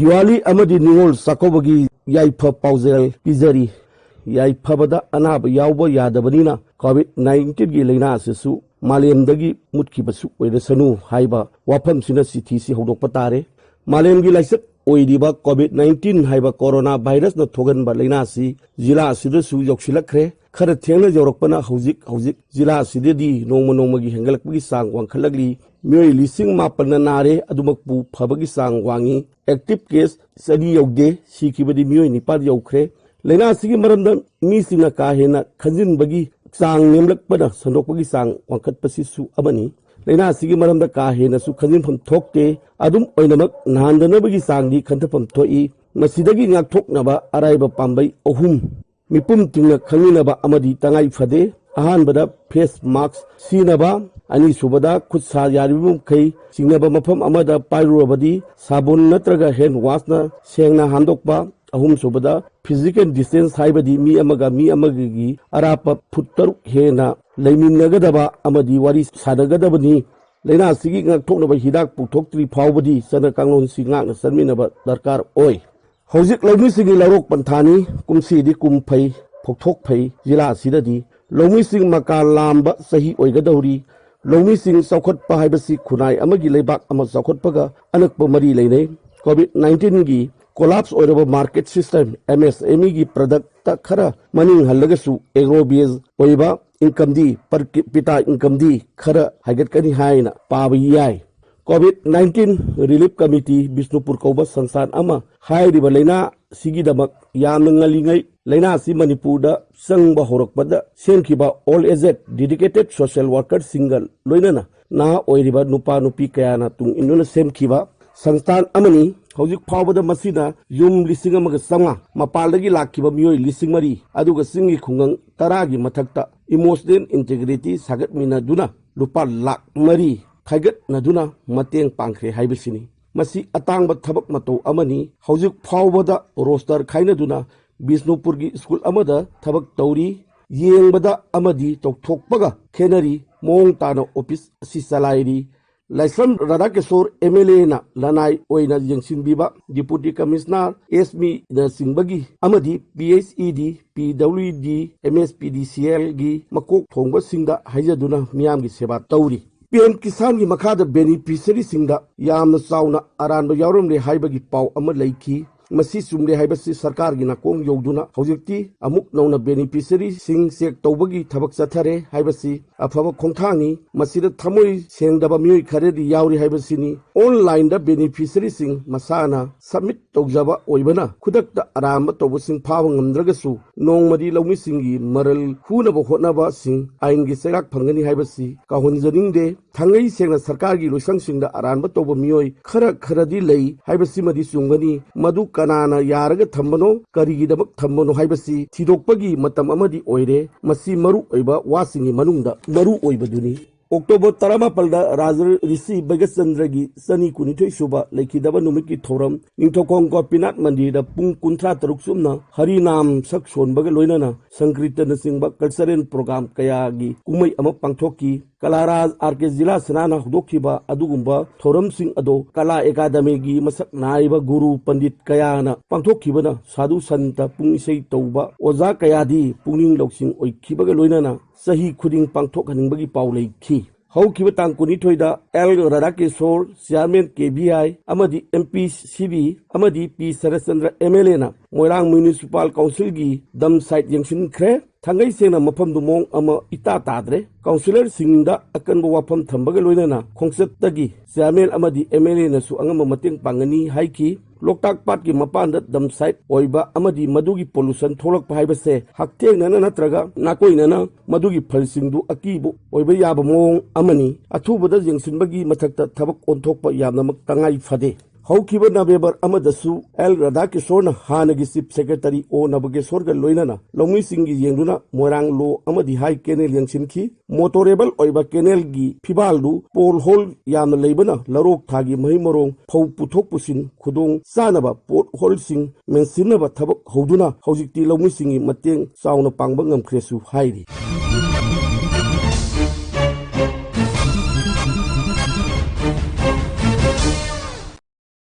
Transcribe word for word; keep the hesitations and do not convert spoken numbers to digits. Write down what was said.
ꯗꯤꯋꯥꯂꯤ ꯑꯃꯗꯤ ꯅꯤꯉꯣꯜ ꯆꯥꯛꯀꯧꯕꯒꯤ ꯌꯥꯏꯐ ꯄꯥꯎꯖꯦꯜ ꯄꯤꯖꯔꯤ꯫ ꯌꯥꯏꯐꯕꯗ ꯑꯅꯥꯕ ꯌꯥꯎꯕ ꯌꯥꯗꯕꯅꯤꯅ ꯀꯣꯚꯤꯗ ꯅꯥꯏꯟꯇꯤꯟꯒꯤ ꯂꯥꯏꯅꯥ ꯑꯁꯤꯁꯨ ꯃꯥꯂꯦꯝꯗꯒꯤ ꯃꯨꯠꯈꯤꯕꯁꯨ ꯑꯣꯏꯔꯁꯅꯨ ꯍꯥꯏꯕ ꯋꯥꯐꯝꯁꯤꯅ ꯆꯤꯊꯤꯁꯤ ꯍꯧꯗꯣꯛꯄ ꯇꯥꯔꯦ꯫ ꯃꯥꯂꯦꯝꯒꯤ ꯂꯥꯏꯆꯠ ꯑꯣꯏꯔꯤꯕ ꯀꯣꯚꯤꯗ ꯅꯥꯏꯟꯇꯤꯟ ꯍꯥꯏꯕ ꯀꯣꯔꯣꯅꯥ ꯚꯥꯏꯔꯁꯅ ꯊꯣꯛꯍꯟꯕ ꯂꯥꯏꯅꯥꯁꯤ ꯖꯤꯂꯥ ꯑꯁꯤꯗꯁꯨ ꯌꯧꯁꯤꯜꯂꯛꯈ꯭ꯔꯦ꯫ ꯈꯔ ꯊꯦꯡꯅ ꯌꯧꯔꯛꯄꯅ ꯍꯧꯖꯤꯛ ꯍꯧꯖꯤꯛ ꯖꯤꯂꯥ ꯑꯁꯤꯗꯗꯤ ꯅꯣꯡꯃ ꯅꯣꯡꯃꯒꯤ ꯍꯦꯟꯒꯠꯂꯛꯄꯒꯤ ꯆꯥꯡ ꯋꯥꯡꯈꯠꯂꯛꯂꯤ꯫ ꯃꯤꯑꯣꯏ ꯂꯤꯁꯤꯡ ꯃꯥꯄꯟꯅ ꯅꯥꯔꯦ, ꯑꯗꯨꯃꯛꯄꯨ ꯐꯕꯒꯤ ꯆꯥꯡ ꯋꯥꯡꯉꯤ꯫ ꯑꯦꯛꯇꯤꯚ ꯀꯦꯁ ꯆꯅꯤ ꯌꯧꯗꯦ, ꯁꯤꯈꯤꯕꯗꯤ ꯃꯤꯑꯣꯏ ꯅꯤꯄꯥꯟ ꯌꯧꯈ꯭ꯔꯦ꯫ ꯂꯥꯏꯅꯥ ꯑꯁꯤꯒꯤ ꯃꯔꯝꯗ ꯃꯤꯁꯤꯡꯅ ꯀꯥ ꯍꯦꯟꯅ ꯈꯟꯖꯤꯟꯕꯒꯤ ꯆꯥꯡ ꯅꯦꯝꯂꯛꯄꯅ ꯁꯟꯗꯣꯛꯄꯒꯤ ꯆꯥꯡ ꯋꯥꯡꯈꯠꯄꯁꯤꯁꯨ ꯑꯃꯅꯤ꯫ ꯂꯥꯏꯅꯥ ꯑꯁꯤꯒꯤ ꯃꯔꯝꯗ ꯀꯥ ꯍꯦꯟꯅꯁꯨ ꯈꯟꯖꯤꯟꯐꯝ ꯊꯣꯛꯇꯦ꯫ ꯑꯗꯨꯝ ꯑꯣꯏꯅꯃꯛ, ꯅꯥꯟꯗꯅꯕꯒꯤ ꯆꯥꯡꯗꯤ ꯈꯟꯊꯐꯝ ꯊꯣꯛꯏ꯫ ꯃꯁꯤꯗꯒꯤ ꯉꯥꯛꯊꯣꯛꯅꯕ ꯑꯔꯥꯏꯕ ꯄꯥꯝꯕꯩ ꯑꯍꯨꯝ ꯃꯤꯄꯨꯝ ꯇꯤꯡꯅ ꯈꯪꯃꯤꯟꯅꯕ ꯑꯃꯗꯤ ꯇꯉꯥꯏ ꯐꯗꯦ꯫ ꯑꯍꯥꯟꯕꯗ, ꯐꯦꯁ ꯃꯥꯛꯁ ꯁꯤꯖꯤꯟꯅꯕ, ꯑꯅꯤꯁꯨꯕꯗ, ꯈꯨꯠ ꯁꯥ ꯌꯥꯔꯤꯕ ꯃꯈꯩ ꯆꯤꯡꯅꯕ ꯃꯐꯝ ꯑꯃꯗ ꯄꯥꯏꯔꯨꯔꯕꯗꯤ ꯁꯥꯕꯣꯟ ꯅꯠꯇ꯭ꯔꯒ ꯍꯦꯟ ꯋꯥꯁꯅ ꯁꯦꯡꯅ ꯍꯥꯝꯗꯣꯛꯄ, ꯑꯍꯨꯝꯁꯨꯕꯗ, ꯐꯤꯖꯤꯀꯦꯜ ꯗꯤꯁꯇꯦꯟꯁ ꯍꯥꯏꯕꯗꯤ ꯃꯤ ꯑꯃꯒ ꯃꯤ ꯑꯃꯒꯤ ꯑꯔꯥꯞꯄ ꯐꯨꯠ ꯇꯔꯨꯛ ꯍꯦꯟꯅ ꯂꯩꯃꯤꯟꯅꯒꯗꯕ ꯑꯃꯗꯤ ꯋꯥꯔꯤ ꯁꯥꯟꯅꯒꯗꯕꯅꯤ꯫ ꯂꯥꯏꯅꯥ ꯑꯁꯤꯒꯤ ꯉꯥꯛꯊꯣꯛꯅꯕ ꯍꯤꯗꯥꯛ ꯄꯨꯊꯣꯛꯇ꯭ꯔꯤ ꯐꯥꯎꯕꯗꯤ ꯆꯠꯅ ꯀꯥꯡꯂꯣꯟꯁꯤ ꯉꯥꯛꯅ ꯆꯠꯃꯤꯟꯅꯕ ꯗꯔꯀꯥꯔ ꯑꯣꯏ꯫ ꯍꯧꯖꯤꯛ ꯂꯧꯃꯤꯁꯤꯡꯒꯤ ꯂꯧꯔꯣꯛ ꯄꯟꯊꯥꯅꯤ꯫ ꯀꯨꯝꯁꯤꯗꯤ ꯀꯨꯝ ꯐꯩ, ꯐꯧꯊꯣꯛ ꯐꯩ꯫ ꯖꯤꯂꯥ ꯑꯁꯤꯗꯗꯤ ꯂꯧꯃꯤꯁꯤꯡ ꯃꯀꯥ ꯂꯥꯝꯕ ꯆꯍꯤ ꯑꯣꯏꯒꯗꯧꯔꯤ꯫ ꯂꯧꯃꯤꯁꯤꯡ ꯆꯥꯎꯈꯠꯄ ꯍꯥꯏꯕꯁꯤ ꯈꯨꯟꯅꯥꯏ ꯑꯃꯒꯤ ꯂꯩꯕꯥꯛ ꯑꯃ ꯆꯥꯎꯈꯠꯄꯒ ꯑꯅꯛꯄ ꯃꯔꯤ ꯂꯩꯅꯩ꯫ ꯀꯣꯚꯤꯗ ꯅꯥꯏꯟꯇꯤꯟꯒꯤ ꯀꯣꯂꯥꯞꯁ ꯑꯣꯏꯔꯕ ꯃꯥꯔꯀꯦꯠ ꯁꯤꯁꯇꯦꯝ, ꯑꯦꯝ ꯑꯦꯁ ꯑꯦꯝ ꯏꯒꯤ ꯄ꯭ꯔꯗꯛꯇ ꯈꯔ ꯃꯅꯤꯡ ꯍꯜꯂꯒꯁꯨ ꯑꯦꯒ꯭ꯔꯣ ꯕꯦꯁ ꯑꯣꯏꯕ ꯏꯟꯀꯝꯗꯤ, ꯄꯔ ꯀꯦꯄꯤꯇꯥ ꯏꯟꯀꯝꯗꯤ ꯈꯔ ꯍꯥꯏꯒꯠꯀꯅꯤ ꯍꯥꯏꯅ ꯄꯥꯕ ꯌꯥꯏ꯫ COVID nineteen relief committee Bishnupur ꯀꯧꯕ ꯁꯪꯁꯊꯥꯟ ꯑꯃ ꯍꯥꯏꯔꯤꯕ ꯂꯥꯏꯅꯥ ꯑꯁꯤꯒꯤꯗꯃꯛ ꯌꯥꯝꯅ ꯉꯜꯂꯤꯉꯩ ꯂꯥꯏꯅꯥ ꯑꯁꯤ ꯃꯅꯤꯄꯨꯔꯗ ꯆꯪꯕ ꯍꯧꯔꯛꯄꯗ ꯁꯦꯝꯈꯤꯕ ꯑꯣꯜ ꯑꯦꯖꯦꯗ ꯗꯦꯗꯤꯀꯦꯇꯦꯗ ꯁꯣꯁꯤꯌꯦꯜ ꯋꯥꯔꯀꯔꯁꯤꯡꯒ ꯂꯣꯏꯅꯅ ꯅꯍꯥ ꯑꯣꯏꯔꯤꯕ ꯅꯨꯄꯥ ꯅꯨꯄꯤ ꯀꯌꯥꯅ ꯇꯨꯡ ꯏꯟꯗꯨꯅ ꯁꯦꯝꯈꯤꯕ ꯁꯪꯁꯊꯥꯟ ꯑꯃꯅꯤ꯫ ꯍꯧꯖꯤꯛ ꯐꯥꯎꯕꯗ ꯃꯁꯤꯅ ꯌꯨꯝ ꯂꯤꯁꯤꯡ ꯑꯃꯒ ꯆꯥꯝꯃꯉꯥ, ꯃꯄꯥꯟꯗꯒꯤ ꯂꯥꯛꯈꯤꯕ ꯃꯤꯑꯣꯏ ꯂꯤꯁꯤꯡ ꯃꯔꯤ, ꯑꯗꯨꯒ ꯆꯤꯡꯒꯤ ꯈꯨꯡꯒꯪ ꯇꯔꯥꯒꯤ ꯃꯊꯛꯇ ꯏꯃꯣꯁꯅꯦꯜ ꯏꯟꯇꯦꯒ꯭ꯔꯤꯇꯤ ꯁꯥꯒꯠꯃꯤꯟꯅꯗꯨꯅ ꯂꯨꯄꯥ ꯂꯥꯈ ꯃꯔꯤ ꯈꯥꯏꯒꯠꯅꯗꯨꯅ ꯃꯇꯦꯡ ꯄꯥꯡꯈ꯭ꯔꯦ ꯍꯥꯏꯕꯁꯤꯅꯤ꯫ ꯃꯁꯤ ꯑꯇꯥꯡꯕ ꯊꯕꯛ ꯃꯇꯧ ꯑꯃꯅꯤ꯫ ꯍꯧꯖꯤꯛ ꯐꯥꯎꯕꯗ ꯔꯣꯁꯇꯔ ꯈꯥꯏꯅꯗꯨꯅ ꯕꯤꯁꯅꯨꯄꯨꯔꯒꯤ ꯁ꯭ꯀꯨꯜ ꯑꯃꯗ ꯊꯕꯛ ꯇꯧꯔꯤ꯫ ꯌꯦꯡꯕꯗ ꯑꯃꯗꯤ ꯇꯧꯊꯣꯛꯄꯒ ꯈꯦꯠꯅꯔꯤ꯫ ꯃꯑꯣꯡ ꯇꯥꯅ ꯑꯣꯐꯤꯁ ꯑꯁꯤ ꯆꯂꯥꯏꯔꯤ꯫ ꯂꯥꯏꯁ꯭ꯔꯝ ꯔꯥꯙꯥꯀꯤꯁꯣꯔ ꯑꯦꯝ ꯑꯦꯜ ꯑꯦꯅ ꯂꯅꯥꯏ ꯑꯣꯏꯅ ꯌꯦꯡꯁꯤꯟꯕꯤꯕ ꯗꯤꯄꯨꯇꯤ ꯀꯃꯤꯁꯅꯔ, ꯑꯦꯁ ꯃꯤꯅꯆꯤꯡꯕꯒꯤ ꯑꯃꯗꯤ ꯄꯤ ꯑꯩꯆ ꯏ ꯗꯤ, ꯄꯤ ꯗꯕ꯭ꯂꯤꯎ ꯗꯤ, ꯑꯦꯝ ꯑꯦꯁ ꯄꯤ ꯗꯤ ꯁꯤ ꯑꯦꯜꯒꯤ ꯃꯀꯣꯛ ꯊꯣꯡꯕꯁꯤꯡꯗ ꯍꯥꯏꯖꯗꯨꯅ ꯃꯤꯌꯥꯝꯒꯤ ꯁꯦꯕꯥ ꯇꯧꯔꯤ꯫ ꯄꯤ ꯑꯦꯝ ꯀꯤꯁꯥꯟꯒꯤ ꯃꯈꯥꯗ ꯕꯦꯅꯤꯐꯤꯁꯔꯤꯁꯤꯡꯗ ꯌꯥꯝꯅ ꯆꯥꯎꯅ ꯑꯔꯥꯟꯕ ꯌꯥꯎꯔꯝꯂꯦ ꯍꯥꯏꯕꯒꯤ ꯄꯥꯎ ꯑꯃ ꯂꯩꯈꯤ꯫ ꯃꯁꯤ ꯆꯨꯝꯂꯦ ꯍꯥꯏꯕꯁꯤ ꯁꯔꯀꯥꯔꯒꯤ ꯅꯥꯀꯣꯡ ꯌꯧꯗꯨꯅ ꯍꯧꯖꯤꯛꯇꯤ ꯑꯃꯨꯛ ꯅꯧꯅ ꯕꯦꯅꯤꯐꯤꯁꯔꯤꯁꯤꯡ ꯆꯦꯛ ꯇꯧꯕꯒꯤ ꯊꯕꯛ ꯆꯠꯊꯔꯦ ꯍꯥꯏꯕꯁꯤ ꯑꯐꯕ ꯈꯣꯡꯊꯥꯡꯅꯤ꯫ ꯃꯁꯤꯗ ꯊꯃꯣꯏ ꯁꯦꯡꯗꯕ ꯃꯤꯑꯣꯏ ꯈꯔꯗꯤ ꯌꯥꯎꯔꯤ ꯍꯥꯏꯕꯁꯤꯅꯤ꯫ ꯑꯣꯟꯂꯥꯏꯟꯗ ꯕꯦꯅꯤꯐꯤꯁꯔꯤꯁꯤꯡ ꯃꯁꯥꯅ ꯁꯕꯃꯤꯠ ꯇꯧꯖꯕ ꯑꯣꯏꯕꯅ ꯈꯨꯗꯛꯇ ꯑꯔꯥꯟꯕ ꯇꯧꯕꯁꯤꯡ ꯐꯥꯕ ꯉꯝꯗ꯭ꯔꯒꯁꯨ ꯅꯣꯡꯃꯗꯤ ꯂꯧꯃꯤꯁꯤꯡꯒꯤ ꯃꯔꯜ ꯍꯨꯅꯕ ꯍꯣꯠꯅꯕꯁꯤꯡ ꯑꯥꯏꯟꯒꯤ ꯆꯩꯔꯥꯛ ꯐꯪꯒꯅꯤ ꯍꯥꯏꯕꯁꯤ ꯀꯥꯎꯍꯟꯖꯅꯤꯡꯗꯦ꯫ ꯊꯥꯡꯒꯩ ꯁꯦꯡꯅ ꯁꯔꯀꯥꯔꯒꯤ ꯂꯣꯏꯁꯪꯁꯤꯡꯗ ꯑꯔꯥꯟꯕ ꯇꯧꯕ ꯃꯤꯑꯣꯏ ꯈꯔ ꯈꯔꯗꯤ ꯂꯩ ꯍꯥꯏꯕꯁꯤꯃꯗꯤ ꯆꯨꯝꯒꯅꯤ꯫ ꯃꯗꯨ ꯀꯅꯥꯅ ꯌꯥꯔꯒ ꯊꯝꯕꯅꯣ, ꯀꯔꯤꯒꯤꯗꯃꯛ ꯊꯝꯕꯅꯣ ꯍꯥꯏꯕꯁꯤ ꯊꯤꯗꯣꯛꯄꯒꯤ ꯃꯇꯝ ꯑꯃꯗꯤ ꯑꯣꯏꯔꯦ꯫ ꯃꯁꯤ ꯃꯔꯨ ꯑꯣꯏꯕ ꯋꯥꯁꯤꯡꯒꯤ ꯃꯅꯨꯡꯗ ꯃꯔꯨ ꯑꯣꯏꯕꯗꯨꯅꯤ꯫ ꯑꯣꯛꯇꯣꯕꯔ ꯇꯔꯥꯃꯥꯄꯜꯗ ꯔꯥꯖꯔꯤꯁꯤ ꯚꯒꯠꯆꯟꯗ꯭ꯔꯒꯤ ꯆꯅꯤ ꯀꯨꯟꯅꯤꯊꯣꯏ ꯁꯨꯕ ꯂꯩꯈꯤꯗꯕ ꯅꯨꯃꯤꯠꯀꯤ ꯊꯧꯔꯝ ꯅꯤꯡꯊꯧꯈꯣꯡ ꯒꯣꯄꯤꯅꯥꯊ ꯃꯟꯗꯤꯔꯗ ꯄꯨꯡ ꯀꯨꯟꯊ꯭ꯔꯥ ꯇꯔꯨꯛ ꯆꯨꯞꯅ ꯍꯔꯤꯅꯥꯝ ꯁꯛ ꯁꯣꯟꯕꯒ ꯂꯣꯏꯅꯅ ꯁꯪꯀ꯭ꯔꯤꯇꯅꯆꯤꯡꯕ ꯀꯜꯆꯔꯦꯜ ꯄ꯭ꯔꯣꯒ꯭ꯔꯥꯝ ꯀꯌꯥꯒꯤ ꯀꯨꯝꯍꯩ ꯑꯃ ꯄꯥꯡꯊꯣꯛꯈꯤ꯫ ꯀꯂꯥꯔꯥꯖ ꯑꯥꯔ ꯀꯦ ꯖꯤꯂꯥꯁꯅꯥꯅ ꯍꯧꯗꯣꯛꯈꯤꯕ ꯑꯗꯨꯒꯨꯝꯕ ꯊꯧꯔꯝꯁꯤꯡ ꯑꯗꯣ ꯀꯂꯥ ꯑꯦꯀꯥꯗꯃꯤꯒꯤ ꯃꯁꯛ ꯅꯥꯏꯕ ꯒꯨꯔꯨ ꯄꯟꯗꯤꯠ ꯀꯌꯥꯅ ꯄꯥꯡꯊꯣꯛꯈꯤꯕꯅ ꯁꯥꯙꯨ ꯁꯟꯇ ꯄꯨꯡ ꯏꯁꯩ ꯇꯧꯕ ꯑꯣꯖꯥ ꯀꯌꯥꯗꯤ ꯄꯨꯛꯅꯤꯡ ꯂꯧꯁꯤꯡ ꯑꯣꯏꯈꯤꯕꯒ ꯂꯣꯏꯅꯅ ꯆꯍꯤ ꯈꯨꯗꯤꯡ ꯄꯥꯡꯊꯣꯛꯍꯟꯅꯤꯡꯕꯒꯤ ꯄꯥꯎ ꯂꯩꯈꯤ꯫ ꯍꯧꯈꯤꯕ ꯇꯥꯡ ꯀꯨꯟꯅꯤꯊꯣꯏꯗ ꯑꯦꯜ ꯔꯥꯙꯥꯀꯤꯁꯣꯔ, ꯆꯤꯌꯥꯔꯃꯦꯟ ꯀꯦ ꯚꯤ ꯑꯥꯏ ꯑꯃꯗꯤ ꯑꯦꯝ ꯄꯤ ꯁꯤ ꯕꯤ ꯑꯃꯗꯤ ꯄꯤ ꯁꯔꯠꯆꯟꯗ꯭ꯔ ꯑꯦꯝ ꯑꯦꯜ ꯑꯦꯅ ꯃꯣꯏꯔꯥꯡ ꯃ꯭ꯌꯨꯅꯤꯁꯤꯄꯥꯜ ꯀꯥꯎꯟꯁꯤꯜꯒꯤ ꯗꯝ ꯁꯥꯏꯠ ꯌꯦꯡꯁꯤꯟꯈ꯭ꯔꯦ꯫ ꯊꯥꯡꯒꯩ ꯁꯦꯡꯅ ꯃꯐꯝꯗꯨ ꯃꯑꯣꯡ ꯑꯃ ꯏꯇꯥ ꯇꯥꯗ꯭ꯔꯦ꯫ ꯀꯥꯎꯟꯁꯤꯂꯔꯁꯤꯡꯗ ꯑꯀꯟꯕ ꯋꯥꯐꯝ ꯊꯝꯕꯒ ꯂꯣꯏꯅꯅ ꯈꯣꯡꯆꯠꯇꯒꯤ ꯆꯤꯌꯥꯔꯃꯦꯟ ꯑꯃꯗꯤ ꯑꯦꯝ ꯑꯦꯜ ꯑꯦꯅꯁꯨ ꯑꯉꯝꯕ ꯃꯇꯦꯡ ꯄꯥꯡꯒꯅꯤ ꯍꯥꯏꯈꯤ꯫ ꯂꯣꯛꯇꯥꯛ ꯄꯥꯠꯀꯤ ꯃꯄꯥꯟꯗ ꯗꯝ ꯁꯥꯏꯠ ꯑꯣꯏꯕ ꯑꯃꯗꯤ ꯃꯗꯨꯒꯤ ꯄꯣꯂꯨꯁꯟ ꯊꯣꯛꯂꯛꯄ ꯍꯥꯏꯕꯁꯦ ꯍꯛꯊꯦꯡꯅꯅ ꯅꯠꯇ꯭ꯔꯒ ꯅꯥꯀꯣꯏꯅꯅ ꯃꯗꯨꯒꯤ ꯐꯜꯁꯤꯡꯗꯨ ꯑꯀꯤꯕ ꯑꯣꯏꯕ ꯌꯥꯕ ꯃꯑꯣꯡ ꯑꯃꯅꯤ꯫ ꯑꯊꯨꯕꯗ ꯌꯦꯡꯁꯤꯟꯕꯒꯤ ꯃꯊꯛꯇ ꯊꯕꯛ ꯑꯣꯟꯊꯣꯛꯄ ꯌꯥꯝꯅꯃꯛ ꯇꯉꯥꯏ ꯐꯗꯦ꯫ ꯍꯧꯈꯤꯕ ꯅꯕꯦꯝꯕꯔ ꯑꯃꯗꯁꯨ ꯑꯦꯜ ꯔꯥꯙꯥꯀꯤꯁꯣꯔꯅ ꯍꯥꯟꯅꯒꯤ ꯆꯤꯐ ꯁꯦꯀ꯭ꯔꯦꯇꯔꯤ ꯑꯣ ꯅꯕꯒꯦꯁꯣꯔꯒ ꯂꯣꯏꯅꯅ ꯂꯧꯃꯤꯁꯤꯡꯒꯤ ꯌꯦꯡꯗꯨꯅ ꯃꯣꯏꯔꯥꯡ ꯂꯣ ꯑꯃꯗꯤ ꯍꯥꯏ ꯀꯦꯅꯦꯜ ꯌꯦꯡꯁꯤꯟꯈꯤ꯫ ꯃꯣꯇꯣꯔꯦꯕꯜ ꯑꯣꯏꯕ ꯀꯦꯅꯦꯜꯒꯤ ꯐꯤꯕꯥꯜꯗꯨ ꯄꯣꯜ ꯍꯣꯜ ꯌꯥꯝꯅ ꯂꯩꯕꯅ ꯂꯧꯔꯣꯛ ꯊꯥꯒꯤ ꯃꯍꯩ ꯃꯔꯣꯡ ꯐꯧ ꯄꯨꯊꯣꯛ ꯄꯨꯁꯤꯟ ꯈꯨꯗꯣꯡ ꯆꯥꯅꯕ ꯄꯣꯠ ꯍꯣꯜꯁꯤꯡ ꯃꯦꯟꯁꯤꯟꯅꯕ ꯊꯕꯛ ꯍꯧꯗꯨꯅ ꯍꯧꯖꯤꯛꯇꯤ ꯂꯧꯃꯤꯁꯤꯡꯒꯤ ꯃꯇꯦꯡ ꯆꯥꯎꯅ ꯄꯥꯡꯕ ꯉꯝꯈ꯭ꯔꯦꯁꯨ ꯍꯥꯏꯔꯤ꯫